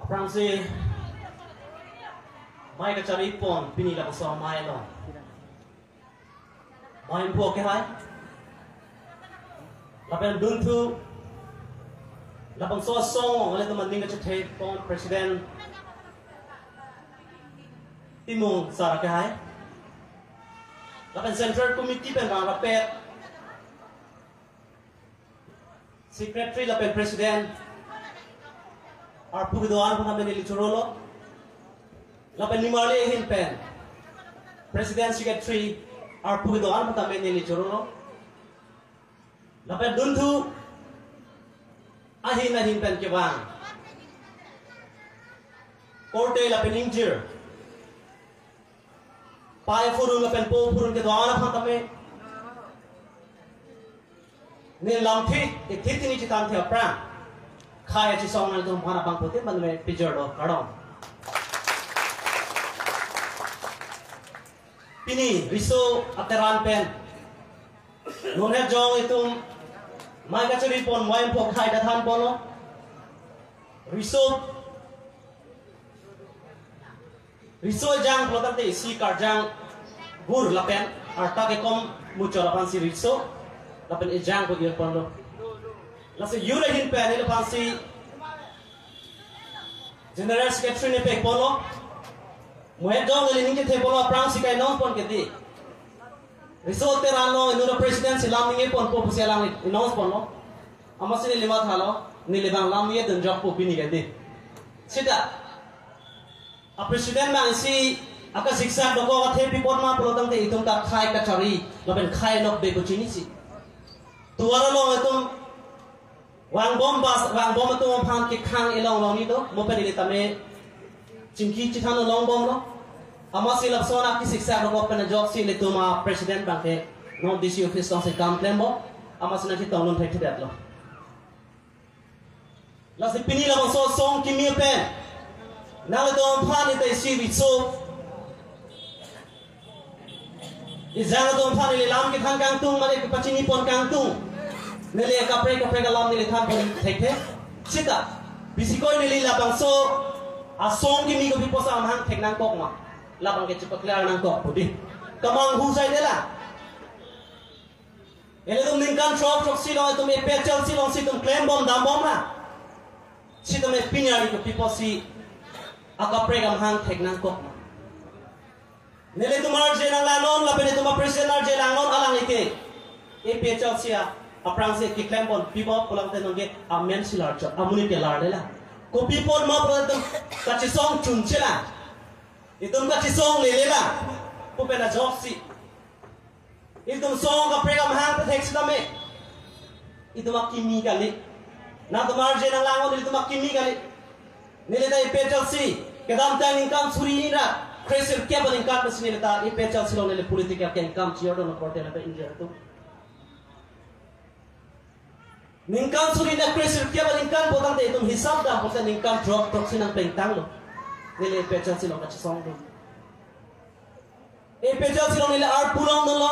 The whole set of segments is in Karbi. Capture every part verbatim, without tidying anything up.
Aphrangsi mei kachari pon pini labangso amei along. Mei pho kehai. Lapen dunthu labangso asong ilitum aning kachethe pon President Timung sir kehai. Lapen Central Committee pen bang rapet Secretary lapen President arpu kedo-an aphan neli chorolo. Lapen nimarli ahin pen President Secretary arpu kedo-an aphan neli chorolo. Lapen dunthu ahin ahin pen kevang korte lapen ingjir pai phurun lapen po phurun kedo-an aphan tame ne lamthe, ithi tini chethan the aphrang khei kachesong nangtum aphan abang pute manme pijor do kardom. Pini riso ateran pen non het jong itum mei kachari pon mei pho khei ta than ponlo. Riso Riso ejang pulo tangte isi karjang gur lapen arta kekom muchot aphansi riso lapen ejang pu ir ponlo. Lasi ir ahin pen ilo aphansi General Secretary ne pek ponlo. Mo het jong neli ning kethe ponlo aphrangsi kai nong pon kedi. Riso ateran along inut a-president si lam ningje ponpo pusi alang announce ponlo. Amatsi neli mathalo, neli bang lam ningje dun jokpo pini kedi. Sita a-president bang isi akasiksak dokok athe pi apot ma pulo tangte itum ta khei kachari lapen khei nokbe ko chinisi. Tovar along itum vangbom bas, vangbom atum aphan kekhang ilong long ni do, mo pen ili tame chingki chethan longbomlo. Amatsi lapuson akisiksak dokok pen ajoksi ilitum a-president bangke non D C office alongsi kam klembom. Amatsi nangchetong lun thekthedetlo. Lasi pini labangso asong kimi pen nanglitum aphan ita isi riso ejang atum aphan neli lam kethan kangtung, mane kepachini pon kangtung. Neli kaprek kaprek alam neli than pon thekthe. Sita, bisikoi neli labangso asong kimi kopi apotsi amahang thek nangkok ma, labang ke chepa-clear nangkok pu di. Kamanghu saidela. Ilitum ningkan throk throksi along itum A P H L C alongsi itum klembom dambom na. Sitame pini arni kopi apotsi akaprek amahang thek nangkok ma. Nelitum arje nanglang non lapen itum a-president arje lang non, alangli ke A P H L C aphrangsi keklem pon pipo pulang te nonke amen si lar chot, amonit ke lar lela. Kopi apot ma pulo itum kachesong chunche la, itum kachesong lele la pu pen ajoksi itum song kaprek amahang pathek sitame itum akimi kali. Nangtum arje nanglang non, itum akimi kali. Neli ta A P H L C kedamtang ningkan suri hini ra kre sirkep aningkan pensi neli ta A P H L C along neli political kengkam chejor dolo korte lapen ingjir atum. Ningkan suri hini ra kre sirkep aningkan pu tangte itum hisap dam pulote ningkan throk throksi nangplengtanglo. Neli A P H L C along kachesong dun. A P H L C along neli arpu longdunlo.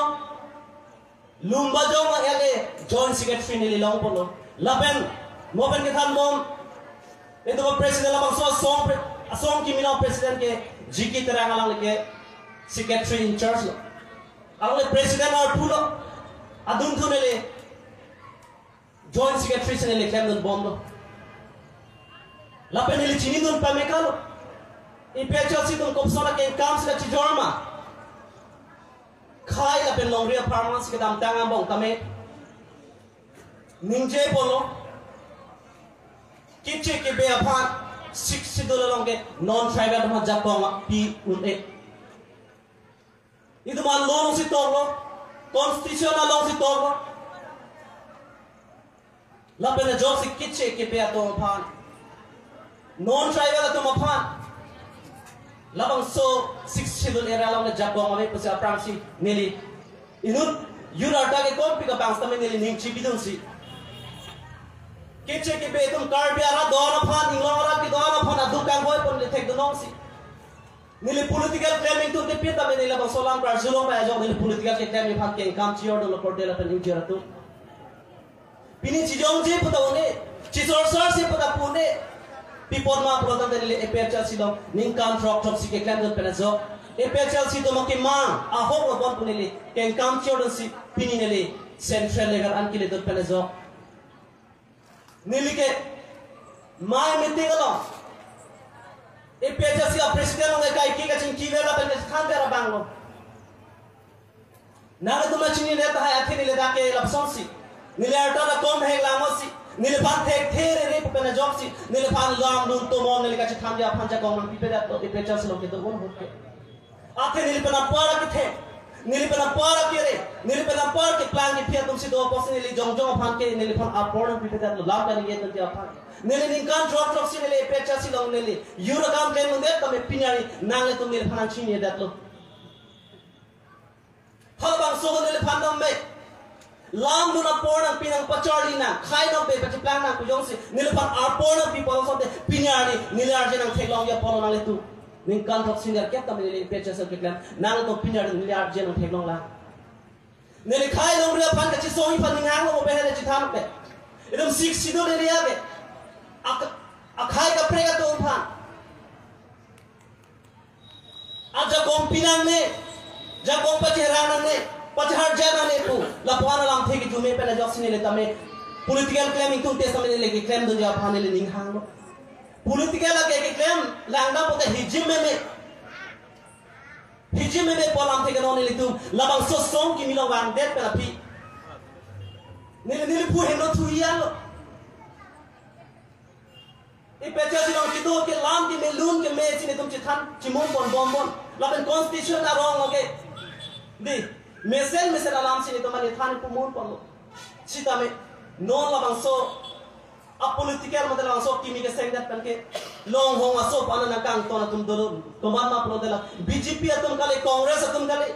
Lumbajong a-L A Joint Secretary neli long ponlo. Lapen mo pen kethanbom, itum a-president labangso asong pre-, asong kimi along president ke G K Terang, alangli ke secretary in charge lo. Alangli president arpu lo. Adunthu neli Joint Secretary si neli klemdunbomlo. Lapen neli chinidun pame kalo. A P H L C atum kopuson akengkam si kachejor ma. Khei lapen longri apharman si kedamtang angbong tame ningje ponlo. Keche kebe aphan Sixth Schedule along ke non-tribal aphan jakong pi un-e. Itum a-law alongsi toklo, constitution alongsi toklo. Lapen ajoksi keche kebe atum aphan, non-tribal atum aphan labangso Sixth Schedule area along le jakong ave pusi aphrangsi neli inut jur arta ke konpi kabang sitame neli ning chibidunsi. Keche kebe atum Karbi arat do-an aphan, inglong arat kedo-an aphan aduk kanghoi pon le thekdun longsi neli political claiming tun te pi tame neli labangso alam karjulong bai ajok neli political ke claim aphan kengkam chejor dolo korte lapen ingjir atum. Pini chejongje pu ta un-e, chesorsarse pu ta pu un-e. Pi Potma pulo tangte neli A P H L C along ningkan throk throksi keklem dun pen ajok, A P H L C atum akemang ahok lo bon pu neli kengkam chiyordun si pini neli central level an kele dun pen ajok. Neli ke mai meeting along A P H L C a president along ekai ke kachingki vera pen kachethan vera abang lo. Nangtum chinine tahai, athe neli dak ke lapsong si, neli arta da kom hek lang si, neliphan thekthe rere pu pen ajok si, neliphan lamdun tomon neli kachethan dia aphan jakong nangpipedet lo, A P H L C along kedo un ahut ke. Athe neli pen apar kethe, neli pen apar kere, neli pen apar keplang kephi atum si do apotsi neli jongjong aphan ke neliphan apor nangpipedet lo, lam kaningje dun dia aphan. Neli ningkan throk throksi neli A P H L C along neli ura kam klem dundet tame pini arni nanglitum neliphan nangchininedet lo. Halabangso neliphan dam me. Lamdun apor nangpi nangpacharli nang, khai nangpe pachiplang nang pu jongsi neliphan apor nangpi pulo tangte pini arni neli arje nangtheklong ya pulo nanglitum. Ningkan throksi nerkep tame neli A P H L C keklem, nangtum pini arni neli arje nangtheklong lang. Neli khai longri aphan kachisong iphan ninghang lo, open hale chithan pe. Itum Sixth Schedule area ke. Ak-, akhai kaprek atum aphan ajakong pinangne, jakong pacherang nangne, pacherang nangne pu lapuan alamthe kijume pen ajok si neli tame political claim ingtung te same neli keklem dun dia aphan neli ninghang lo. Political ake keklem langdam pote hijim meme, hijim meme pu alamthe ke non nelitum labangso song kimi along vangdet pen aphi neli, neli phu heno thu iyan lo. A P H L C along kedo ke lam keme lun keme si netum chethan chimum pon bom bon. Lapen constitution arong oke. Di, mesen mesen alam si netum mane than pumum ponlo. Sitame non labangso a political mate labangso kimi kesengdet pen ke longhong aso pu an nangkangton atum dolo. Komatma pulote la B J P atum kali, Congress atum kali,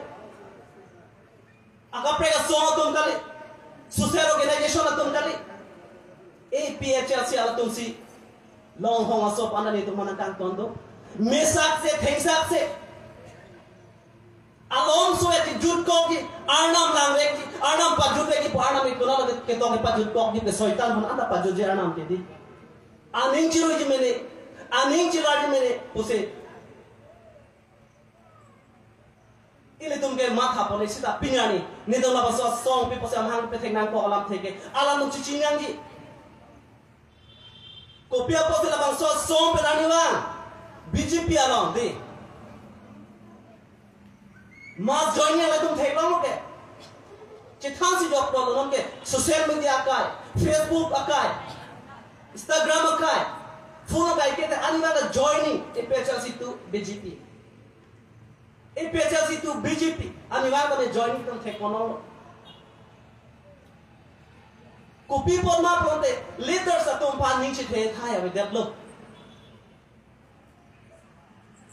akaprek asong atum kali, social organization atum kali, A P H L C atum si longhong aso pu an netum nangkangton do. Mesak se, thengsak se. Along so ya jutkokji, arnam langvekji, arnam pajutvekji pu, arnam ikuna lagi ketok pajutkokji, ke soitan hon anta pajutji arnam ke di. Aning chiruiji mene, aning chirarji mene pusi ilitum ke matha pon-e sita pini arni netum labangso asong pi pusi amahang pethek nangkok alamthe ke alam nung chichiningji. Kopi apotsi labangso asong pen arnivang B J P along di mass joining latum theklong lo ke. Chethan si jok lo non ke, social media akai, Facebook akai, Instagram akai, phone akai ke te arnivang ta joining A P H L C to B J P, A P H L C to B J P, arnivang ta me joining atum thek kono. Kopi apotma pulote leaders atum aphan ning chethe thai avedetlo.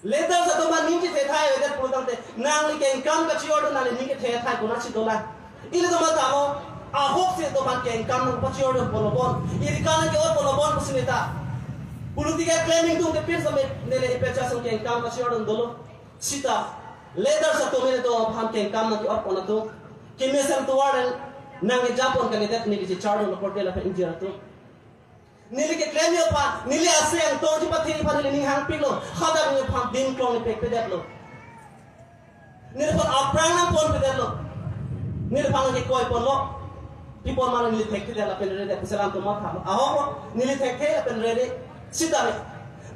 Leaders atum aphan ning chethe thai avedet pulo tangte nangli kengkam kachiyordun nangli ning kethe thai konatsi dolang. Ilitum matha mo, ahok si atum aphan kengkam nangpachiyordun ponlo bon, iri kan ke-ot ponlo bon pusi neta political claim ingtung te pir same neli A P H L C along kengkam kachiyordun dolo. Sita leaders atum nelitum aphan kengkam nangke-ot pon atum kemesen tovar nangkejap pon kalidet neli chichardunlo korte lapen ingjir atum. Neli keklem aphan, neli aseng tong chipathe aphan neli ninghangpiklo, hadak neliphan dim klong nepekpedetlo. Neliphan aphrang nangponpedetlo. Neliphan nangkekoi ponlo. Pi apot ma neli thekthedet lapen reredet pusi alanglitum mathalo. Ahok lo, neli thekthe lapen rere. Sitame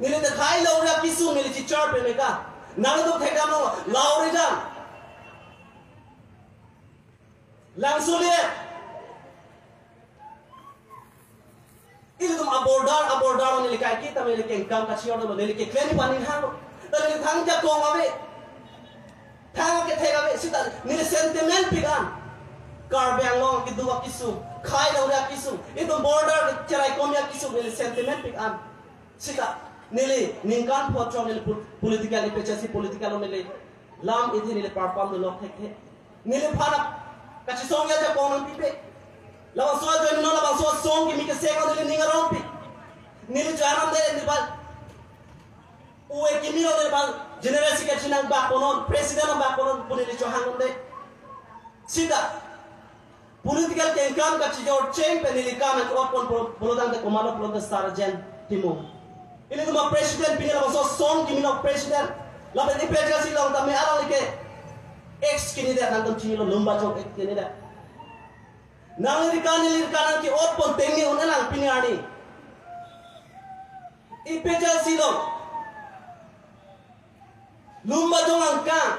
neli te khai longri akesung neli chichar peme ka. Nangtum thekdamlo, longri dam. Langso le. Ilitum a-border, a-border neli kaike tame neli kengkam kachiyordunlo, neli keklem aphan ninghanglo. Ta neli thang jakong ave. Thang kethek ave, sita neli sentiment pik an. Karbi Anglong kedo akesung, khai longri akesung, itum border cheraikomji akesung neli sentiment pik an. Sita neli ningkan pho throk neli pol-, political, A P H L C political along neli lam ithe neli perform dunlok thekthe. Neliphan kachisong ya jakong nangpipe. Labangso ajoine non labangso asong kimi keseng neli ning arongpik. Neli cho-anamde, neliphan ue kimi lo, neliphan general secretary nangbak ponnon, president nangbak ponnon pu neli chohangde. Sita political kengkam kachijor cheng pen neli kam nangke-ot pon pulo, pulo tangte komatlo pulote Sir Jen Timung. Ilitum a-president pini labangso asong kimi along president. Lapen A P H L C along tame alangli ke ex-candidate, nangtum chinilo, Lumbajong ex-candidate. Nangli kan, neli kan nangke-otpon tengne un-e lang pini arni. A P H L C along Lumbajong angkang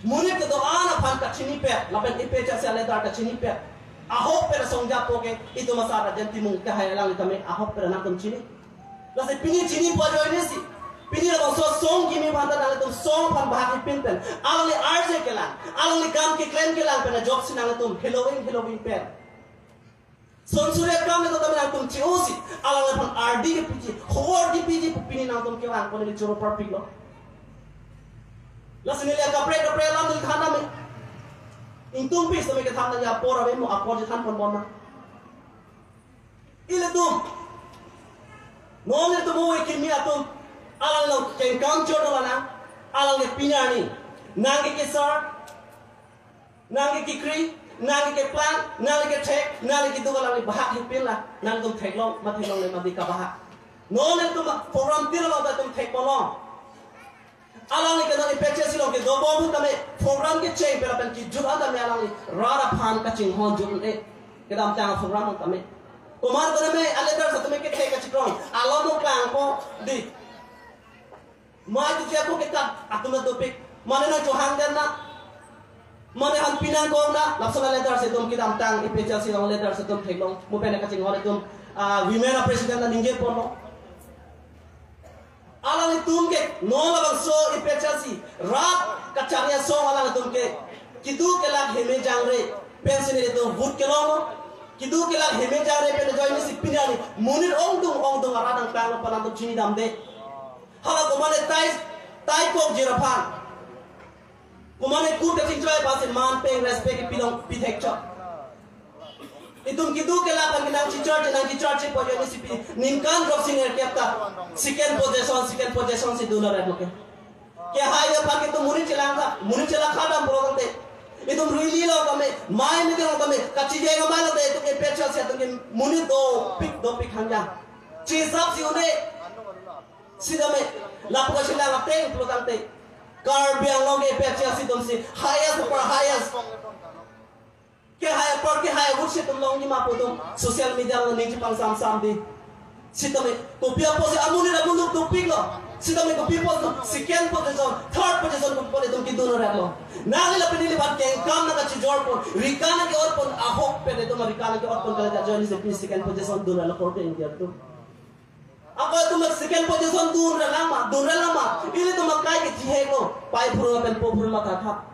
monit kedo-an aphan kachinipet, lapen A P H L C a-leader kachinipet, ahok pen asong japo ke itum asar Rajen Timung kehai alang tame ahok pen nangtum chini. Lasi pini chinipo ajoine si, pini labangso asong kimi aphan ta nangtum asong aphan bahak hipin pen, alangli arje kelang, alangli kam keklem kelang pen ajoksi nangtum heloving heloving pen Sonsuria kam le to tame nangtum chi-o si, alangliphan ardi kepiji, hor kepiji pu pini nangtum kevang pon ili choro parpiklo. Lasi neli kaprek kaprek alam neli than nang me. Ingtung pis tame kethan nang, apor ave mo, apor chethan ponbom nang. Ilitum, non ilitum ove kimi atum, alang along kengkam chor dolang, alang ke pini arni nangkekesar, nangkekekri, nangkekeplang, nangkekethek, nangkekeduk alangli bahak hipin la, nangtum theklong ma theklongle ma di kabahak. Non ilitum program tir along ta itum thekponlong. Alangli ke non A P H L C along kedobom ahut tame program kecheng pen lapen kejut an tame alangli rat aphan kachinghon jut un-e. Kedamtang program an tame, komat tame a-leader sa tame kethek kachikrong, along mo klangpo di. Mai tu siapa kita atum dopik. Mane nangchohang den na, mane han pinang kong na, lapuson a-leader si itum kedamtang A P H L C along a-leader si itum theklong, mo pen kachinghon itum, ah, women a-president na ningjeponlo. Alanglitum ke non labangso A P H L C rat kacharli asong alanglitum ke keduk kelak heme jangre pensi nelitum vote kelonglo. Keduk kelak heme jangre pen ajoine si pini arni monit ongdung ongdung arat nangklanglo pu nangtum chinidamde. Hala komane tai, tai kok jir aphan, komane kur kachingchoi aphan si man pen respect pilong pithek chot. Itum keduk kelak aphan ke nangchichurche, nangchichurche pu ajoine si pini ningkan throk si nerkep ta second position, second position si dun-et lo ke. Kehai aphan ke itum monit chelang tha, monit chelang khadam pulo tangte, itum rally along tame, mai meeting along tame, kachijeng amei along te itum A P H L C atum ke monit dopik dopik hanja. Chisap si un-e sitame, lapu kachelang ateng pulo tangte, Karbi Anglong ke A P H L C atum si highest upper highest. Kehai apor kehai ahut si itum longji ma pu itum social media along ning chepangsam sam di. Sitame kopi apotsi amonit amonit dopiklo. Sitame kopi apotsi second position, third position kopi apot itum kedun-et lo. Nangli lapen neli aphan kengkam nangkachijorpon, rikan nangke-otpon, ahok pen itum rikan nangke-otpon kali ta ajoine si pini second position dun-et lo korte India atum. Ako itum second position dun-et lang ma, dun-et lang ma. Ilitum akai ke chihek lo, pai phurung pen po phurung matha tha.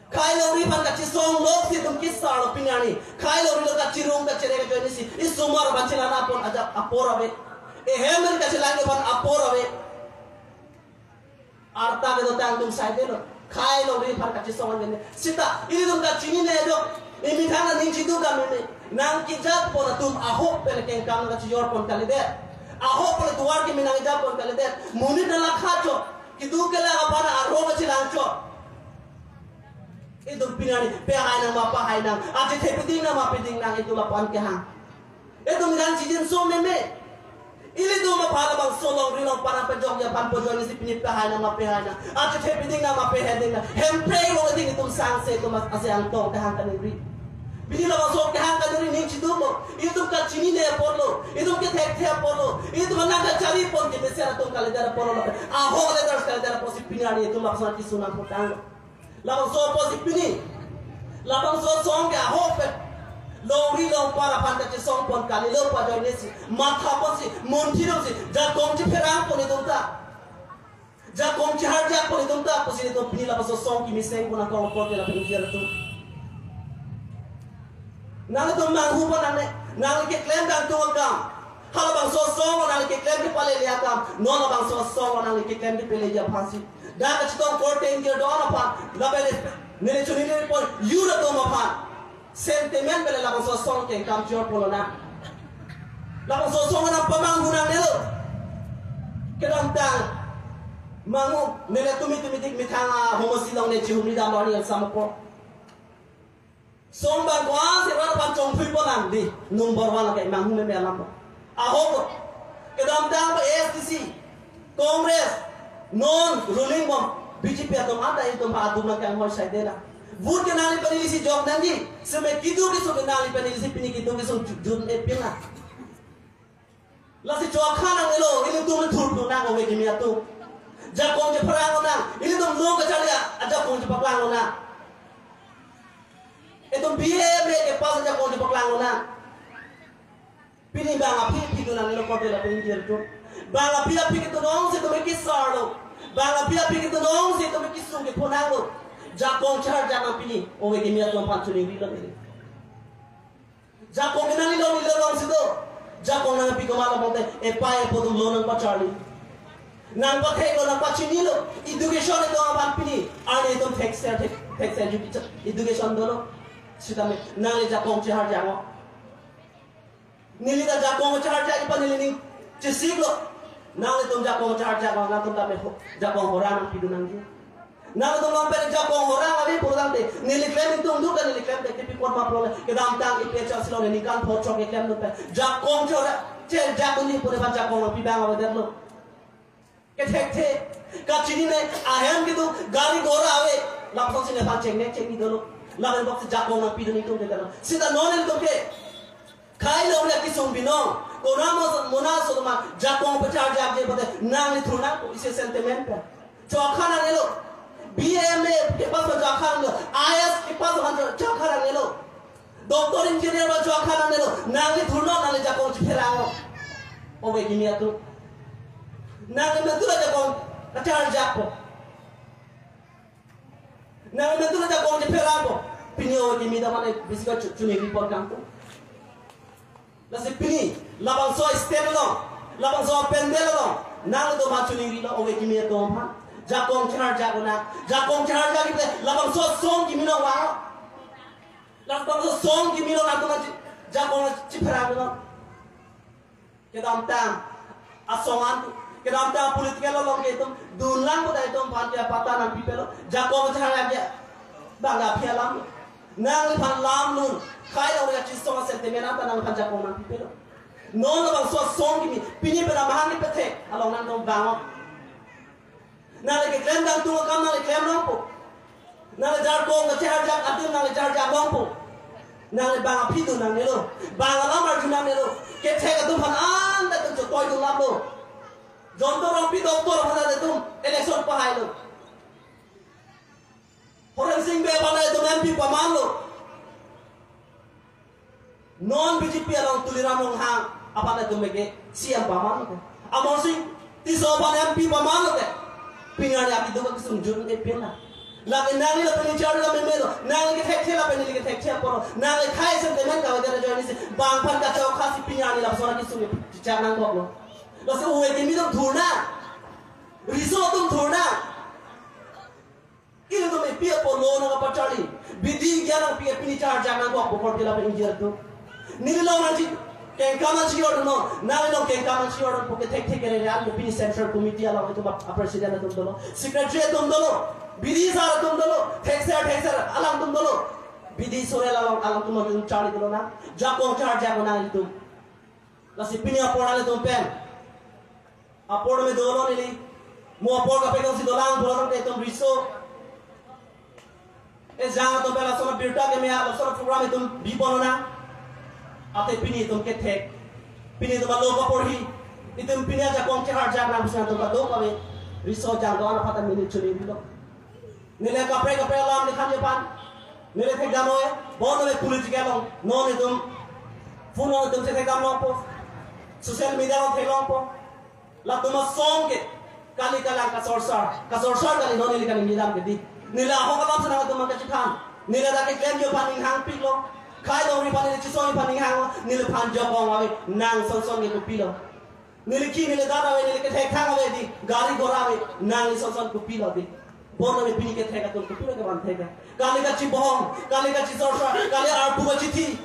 Khei longri aphan kachesong lok si itum kesarlo pini arni. Khei longri along kachirung kachere ajoine si isomar aphan chelangnapon ajat apor ave. Ehem pen kachelang aphan apor ave. Arta kedotang atum saidelo. Khei longri aphan kachesong an jene. Sita, ilitum kachinine do. Imethang aning chiduk kami me. Nangkejapon atum ahok pen kengkam nangkachijorpon kalidet. Ahok pen tovar kimi nangjapon kalidet. Monit nanglang kha chot. Keduk kelak aphan arong kachelang chot. Itum pini arni pehai nang ma pehai nang, achethe peding nang ma peding nang, itum lapu-an kehang. Itum nang chijinso meme. Ilitum aphan labangso longri longpar nangpejokji aphan pu ajoine si pini pehai nang ma pehai nang, achethe peding nang ma pehai ding nang. Hemprek lo ding itum sangse itum as-, ase angtong kehang kaningri. Pini labangso kehang kaningri ning chiduklo. Itum kachinine apotlo. Itum kethekthe apotlo. Itum nangkacharipon kemesen atum kalidet apotlo. Ahok leaders kalidet apotsi pini arni itum labangso kisu nangputanglo. Labangso apotsi pini labangso asong ke ahok pen longri longpar aphan kachesongpon kalilo pu ajoine si, mathaponsi, munthirongsi, jakong chipherangpon itum ta, jakong chiharjakpon itum ta pusi itum pini labangso asong kimi sengpon nangkok apot ke lapen ingkir atum. Nangtum manghupon nangne, nangli keklem kangtung akam. Halabangso asong nangli keklem kepalele akam, non labangso asong nangli keklem kepaleji aphansi. Dak kachetong korte ingkir do-an aphan, lapen neli choningri pon youth atum aphan. Sentiment pele labangso asong kengkam chor polo na. Labangso asong nangpamanghu nangnelo. Kedamtang manghu neli tumi tumi dik methang a-homosi along ne chihumri damlo ni sampo. Song bang ko-an si rat aphan chongphui pon nang di. Number one lake manghu meme alam. Ahok. Kedamtang C, Congress, non ruling bom B J P atum anta itum ha atum nang kanghoi saidela. Vote ke nangli pen ili si jok nangji, seme kitu kisu ke nangli pen ili si pini kitu kisu ju-, jun-e pin na. Lasi chokha nangnelo, ilitum thurplu nang ove kimi atum. Jakong chepharang nang, ilitum lo kacharli ajakong chepaklang nang. Itum B A M A kepass ajakong chepaklang nang. Pini bang aphi aphi dun nangnelo korte lapen ingjir atum. Bang aphi aphi kedun ongsi itum kisarlo. Bang aphi aphi kedun ongsi itum kisung kephonanglo. Jakong charjak nang pini, ove kimi atum aphan choningrilo neli. Jakong ke nangnelo, nelo ongsi do. Jakong nangpi komatlo pulote, epai epo atum lo nangpacharli, nangpatheklo, nangpachinilo. Education itum aphan pini arni itum thekser, thek, thekser education, education dolo. Sitame nangli jakong cheharjak nang. Neli ta jakong cheharjak aphan neli ning chesiklo. Nanglitum jakong cheharjak nang, nangtum tame ho-, jakong horang nangpidun nangji. Nangtum along pen jakong horang ave pulotangte, neli klem ingtung duk ta neli klem te kepi apot ma pulo le, kedamtang A P H L C along neli kan pho chok keklem dun pen jakong chora, cheharjak dunji pule aphan jakong nangpi abang avedetlo. Kethekthe, kachinine, ahem kedo, gari gora ave, lapuson si nephan chengnek chengni dolo. Lapen bok si jakong nangpidun ingtung te dolo. Sita non ilitum ke khai lo ria kisung binong. Konat mo, mona so ma jakong pacharjakji pulote nangli thurnang, isi sentiment pen. Chokha nangnelo. B A M A kepass chokha nangnelo. I A S kepass chokha nangnelo. Doctor, engineer ba chokha nangnelo. Nangli thurnon, nangli jakong chepherang nang. Ove kimi atum. Nangli mentu la jakong kacharjakpo. Nangli mentu la jakong chepherangpo. Pini ove kimi ta mane bisi ko chu-, chuningri pon kangtung. Lasi pini labangso stage along, labangso pandal along, nanglitum aphan choningrilo, ove kimi atum aphan. Jakong cheharjak nang, jakong cheharjak ite labangso asong kimi nangvang. Labangso asong kimi nangtum aphan chi-, jakong chepherang nang. Kedamtang asong an, kedamtang political along ke itum dunlang puta itum aphan ke patta nangpipelo, jakong cheharjak ke bang aphi alam. Nangliphan lam lun, khai lo ya chisong sentiment anta nangliphan jakong nangpipelo. Non labangso asong kimi, pini pen amahang kepethek along nangtum vang. Nangli keklem dam tung akam nangli klem longpo. Nangli jakong kacheharjak atum nangli charjak longpo. Nangli bang aphi dun nangnelo. Bang alam arju nangnelo. Kethek atum aphan anta itum chotoi dun laplo. Jayanta Rongpi doctor aphan anta itum election pahailo. Horen Sing Bey aphan anta itum M P pamanlo. Non B J P along Tuliram Ronghang aphan anta itum ke C M pamanlo. Amarsing Tisso aphan M P pamanlo ke. Pini arni akiduk akisung jun-e pin na. Lapen nangli lapen neli charli lapen melo. Nangli kethekthe lapen neli kethekthe apotlo. Nangli khai sentiment kavedet ajoine si bang aphan kachok khasi pini arni lapuson akisung chechak nangkoklo. Lasi ove kimi atum thurnang. Riso atum thurnang. Ilitum epi apo lo nangpacharli. Bidi gyan nangpi, pini charjak nangkokpo korte lapen ingjir atum. Neli along nangji kengkam nangji orno, nangli along kengkam nangji orno, puke thekthe kere re an pini Central Committee along itum a-, a-president atum dolo, secretary atum dolo, bidi sar atum dolo, thekser thekser alangtum dolo. Bidi sorel along alangtum along charli dolo na. Jakong charjak nang itum. Lasi pini apor nanglitum pen. Apor me dolo neli. Mo apor kaprek si dolang pulo tangte itum riso. Ejang atum pen lason abirta keme a, lason program itum bipon na. Ante pini itum kethek. Pini itum alo kaporhi. Itum pini ajakong cheharjak nang pusi itum kadokave riso jang do-an aphan ta neli choningrilo. Neli kaprek kaprek alam lekhan jepan. Neli thekdam oi, bon neli political along, non itum phone along itum thekdam longpo. Social media along theklongpo. Latum asong ke, kali kalang kasorsar, kasorsar kali non neli kali nidam ke di. Neli ahok alam senang atum angkachithan. Neli dak keklem jo aphan ninghangpiklo. Khai dongri aphan neli chisong aphan ninghanglo. Neliphan jokong ave, nang son son ke kopilo. Neli ki, neli dara ave, neli kethekthang ave di, gari gora ave, nangli son son kopilo di. Bon neli pini kethek atum kopilo kevan thek. Kali kachibohong, kali kachisorsar, kali arpu kachithi.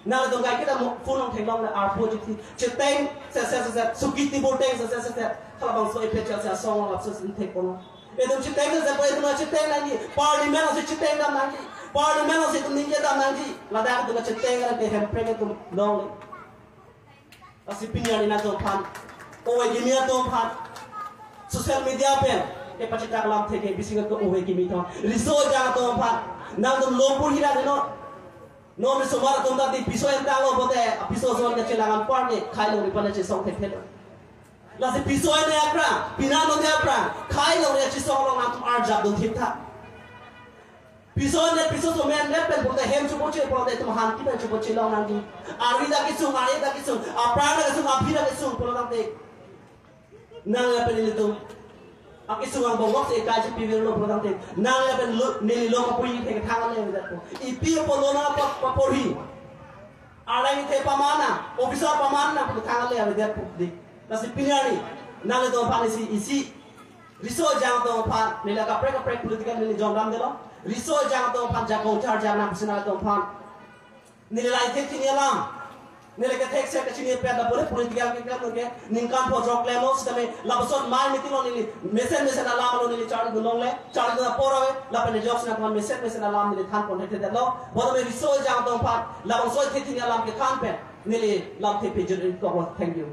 Nangtum kai kita mo phone along theklong na arpu chithi. Chiteng se se se se, suki tibur teng se se se se. Halabangso A P H L C asong alap se se thek kono. Itum chiteng se se, itum chiteng nangji. Parliament along si chiteng dam nangji. Parliament along si itum ningje dam nangji. Ladak itum chiteng nang ke Hemprek itum long le. Lasi pini arni nangtum aphan Ove kimi atum aphan social media pen kepachethak alamthe ke bisi ke ove kimi atum. Riso ejang atum aphan nangtum longpur hira de non. Non risomar atum ta di piso en tanglo pote, piso son kechelang anparke khei longri aphan chesong thekthe. Lasi piso en aphrang, pina non aphrang khei longri chesong along nangtum arjap dun thip tha. Piso en, piso so men le pen pote hem chupoche pote atum han kipen chupoche long nangji. Ari ta kesung, ari ta kesung, aphrang ta kesung, aphi ta kesung pulo tangte, nang lapen ilitum akesung angbong lok se kai chepi virlo pulo tangte, nang lapen lo, neli lo kapui thek thang le vet po. Ipi apot lo nang pa, paporhi. Arleng ithe pamana, officer pamana pulo thang le vet po di. Lasi pini arni nanglitum aphan isi, isi riso ejang atum aphan neli kaprek kaprek political neli jongdam delo. Riso ejang atum aphan jakong charjar nang pusi nangtum aphan neli lahai thekthini alam, neli kethekse kachinipet apot political ke kan ke ningkan phongo klem lo sitame lapuson mai meeting lo neli mesen mesen alam lo neli charli dun longle, charli dun apor ave lapen neli jokse nangtum aphan mesen mesen alam neli than pon thekthedetlo. Bonta me riso ejang atum aphan labangso thekthini alam kethan pen neli lamthe pejut in koklo. Thank you.